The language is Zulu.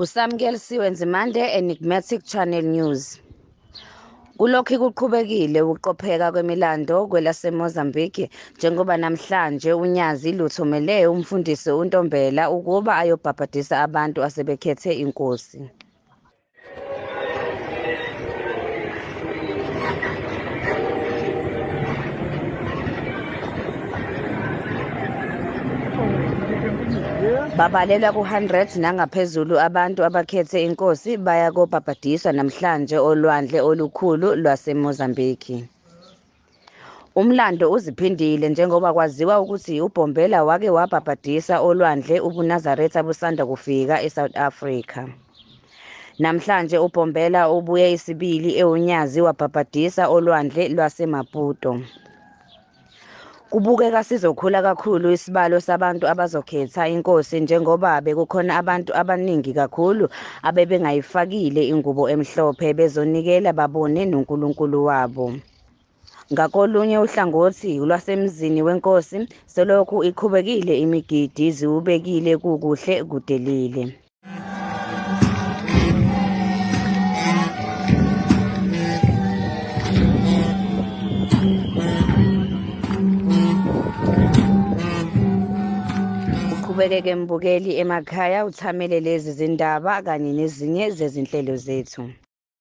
Usamkelisiwe Nzimande, Enigmatic Channel News. Kulokhu kuqhubekile ukuqopheka kwemilando kwelaseMozambique njengoba namhlanje uNyazi luthumele umfundisi uNtombela ukuba ayobhabhadisa abantu asebekhethe inkosi. Babalelwa ku-100 nangaphezulu abantu abakhethe inkosi baya kobhabhadiswa namhlanje olwandle olukhulu lwaseMozambique. Umlando uziphindile njengoba kwaziwa ukuthi uBhombela wake wabhabhadisa olwandle ubuNazaretha busanda kufika eSouth Africa. Namhlanje uBhombela ubuye isibili ewunyazi wabhabhadisa olwandle lwaseMaputo. Kubukeka sizokhula kakhulu isibalo sabantu abazokhetha inkosi njengoba bekukhona abantu abaningi kakhulu abebengayifakile ingubo emhlophe bezonikela babone noNkulunkulu wabo. Ngakolunye uhlangothi lwasemzini wenkosi selokhu iqhubekile imigidi ziwubekile kukuhle kudelile. Uqhubekeke mbukeli emakhaya uthamele lezi zindaba kanye nezinye zezinhlelo zethu.